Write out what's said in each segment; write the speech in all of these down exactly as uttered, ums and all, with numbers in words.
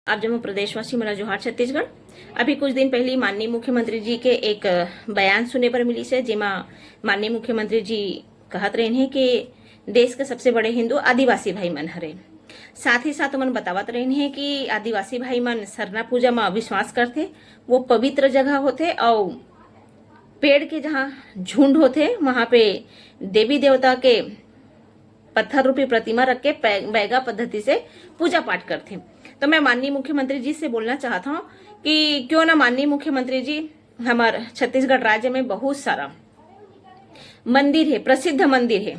आप जम्मो प्रदेशवासी मन ला जोहार छत्तीसगढ़। अभी कुछ दिन पहली माननीय मुख्यमंत्री जी के एक, अ, बयान सुने बर मिलिस हे, जेमा माननीय मुख्यमंत्री जी कहत रहिन हे कि देश के सबसे बड़े हिंदू आदिवासी भाई मन हरे। साथ ही साथ ओमन बतावत रहिन हे कि आदिवासी भाई मन सरना पूजा म विश्वास करथे, वो पवित्र जगह होथे, अउ पेड़ के जहाँ झुंड होथे, वहाँ पे देवी देवता के पत्थर रूपी प्रतिमा रख के पै-, बैगा पद्धति से पूजा पाठ करथे। तो मैं माननीय मुख्यमंत्री जी से बोलना चाहत हौं कि क्यों ना माननीय मुख्यमंत्री जी, हमर छत्तीसगढ़ राज्य में बहुत सारा मंदिर हे, प्रसिद्ध मंदिर हे,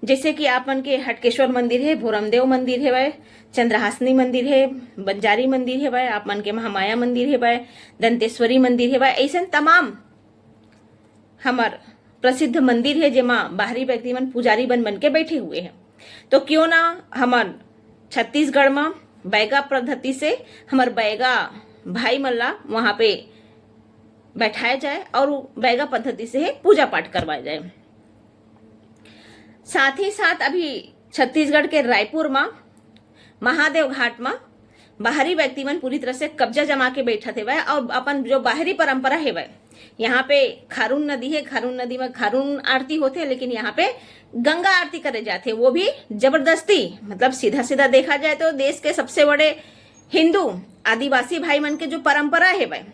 जैसे कि आप मन के हटकेश्वर मंदिर हे, भोरमदेव मंदिर हेवय, चंद्रहासिनी मंदिर हे, बंजारी मंदिर हेवय, आप मन के महामाया मंदिर हेवय, दंतेश्वरी मंदिर हेवय, अइसन तमाम हमर प्रसिद्ध मंदिर हे, जेमा बाहरी व्यक्ति मन पुजारी बन बन के बैठे हुए हैं। तो क्यों ना हमन छत्तीसगढ़ म बैगा पद्धति से हमर बैगा भाई मन ला वहाँ पे बैठाया जाए और बैगा पद्धति से ही पूजा पाठ करवाया जाए। साथ ही साथ अभी छत्तीसगढ़ के रायपुर म महादेव घाट म बाहरी व्यक्ति मन पूरी तरह से कब्जा जमा के बैठत हेवय और अपन जो बाहरी परंपरा हेवय, यहाँ पे खारून नदी है, खारून नदी में खारून आरती होथे, लेकिन यहाँ पे गंगा आरती करे जाथे, वो भी जबरदस्ती। मतलब सीधा सीधा देखा जाए तो देश के सबसे बड़े हिंदू आदिवासी भाई मन के जो परंपरा हेवय,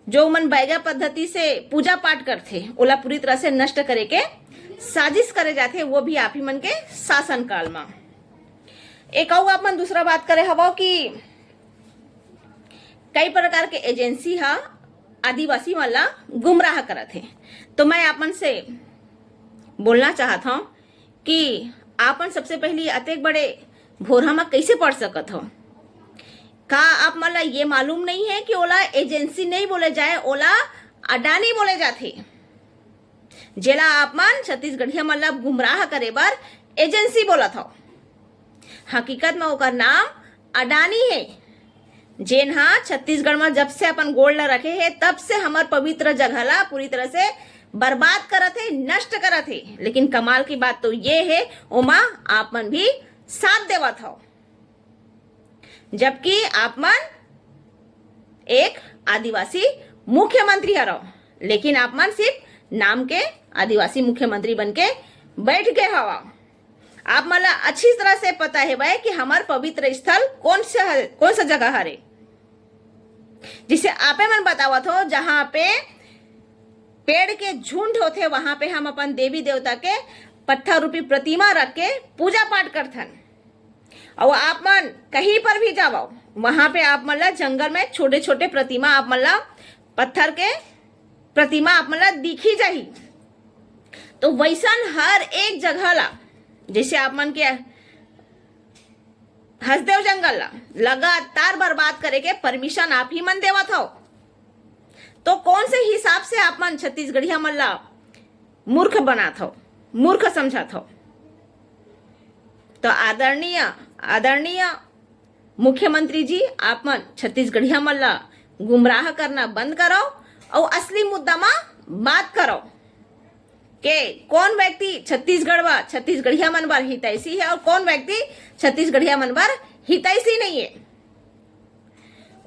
जो मन बैगा पद्धति से पूजा पाठ करथे, ओला पूरी तरह से नष्ट करे के साजिश करे जाथे, वो भी आप ही मन के शासनकाल म। एक अउ आप मन दूसरा बात करे हवव कि कई प्रकार के एजेंसी ह आदिवासी मन ला गुमराह करत हे। तो मैं आप मन से बोलना चाहत हौं कि आप मन सबसे पहली अतेक बड़े भोरहा म कइसे पड़ सकत हव? का आप मन ला ये मालूम नहीं है कि ओला एजेंसी नहीं बोले जाए, ओला अडानी बोले जाथे, जेला आप मन छत्तीसगढ़िया मन ला गुमराह करे बर एजेंसी बोलत हव? हकीकत म ओकर नाम अडानी हे, जेन ह छत्तीसगढ़ म जब से अपन गोड़ ला रखे हे, तब से हमर पवित्र जगह ला पूरी तरह से बर्बाद करत हे, नष्ट करत हे। लेकिन कमाल की बात तो ये हे, ओमा आप मन भी साथ देवत हव, जबकि आप मन एक आदिवासी मुख्यमंत्री हरव, लेकिन आप मन सिर्फ नाम के आदिवासी मुख्यमंत्री बन के बैठ गए हवा। आप मन ला अच्छी तरह से पता हेवय कि हमर पवित्र स्थल कौन सा ह-, कौन सा जगह हरे। जिसे आपे मन बतावत हो, जहाँ पे पेड़ के झुंड होथे, वहां पे हम अपन देवी देवता के पत्थर रूपी प्रतिमा रख के पूजा पाठ करथन। अउ आप मन कहीं पर भी जावव, वहां पे आप मन ला जंगल में छोटे छोटे प्रतिमा, आप मन ला पत्थर के प्रतिमा आप मन ला दिखी जाही। तो वैसन हर एक जगह ला, जैसे आप मन के हसदेव जंगल ला लगातार बर्बाद करे के परमिशन आप ही मन देवत हव, तो कौन से हिसाब से आप मन छत्तीसगढ़िया मन ला मूर्ख बनात हव, मूर्ख समझत हव? तो आदरणीय, आदरणीय मुख्यमंत्री जी, आप मन छत्तीसगढ़िया मन ला गुमराह करना बंद करव अउ असली मुद्दा मा बात करव के कौन व्यक्ति छत्तीसगढ़ व छत्तीसगढ़िया मन बर हितैषी है और कौन व्यक्ति छत्तीसगढ़िया मन बर हितैषी नहीं है।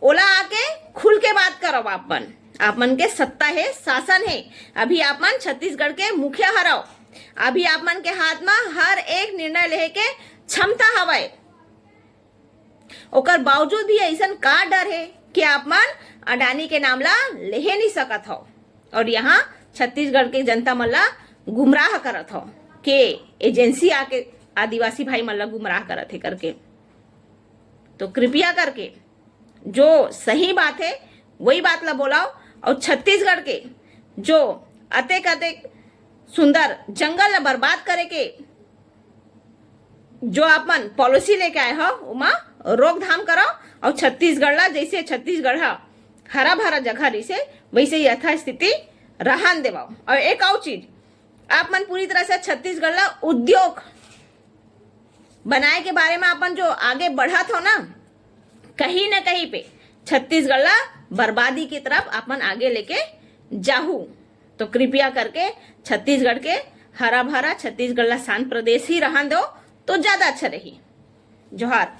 ओला आके खुल के बात करव। आप मन, आप मन के सत्ता है, शासन है, अभी आप मन छत्तीसगढ़ के मुखिया हरव, अभी आप मन के हाथ मा हर एक निर्णय लेहे के क्षमता हवय। ओकर बावजूद भी ऐसन का डर है कि आप मन अडानी के नाम ला लेहे नहीं सकत हव और यहाँ छत्तीसगढ़ के जनता मन ला गुमराह करत हव के एजेंसी आके आदिवासी भाई मन ला गुमराह करत है करके। तो कृपया करके जो सही बात है वही बात ला बोलाव। और छत्तीसगढ़ के जो अतेक अतेक सुंदर जंगल ला बर्बाद करे के जो आप मन पॉलिसी लेके आए हो, ओमा रोकथाम करो और छत्तीसगढ़ ला, जैसे छत्तीसगढ़ हा हरा भरा जगह रहिसे, वैसे ही यथास्थिति रहन देवो। और एक और चीज, आप मन पूरी तरह से छत्तीसगढ़ ला उद्योग बनाए के बारे में अपन जो आगे बढ़त हो ना, कहीं ना कहीं पे छत्तीसगढ़ ला बर्बादी की तरफ अपन आगे लेके जाहू। तो कृपया करके छत्तीसगढ़ के हरा भरा छत्तीसगढ़ ला शांत प्रदेश ही रहन दो, तो ज्यादा अच्छा रही। जोहार।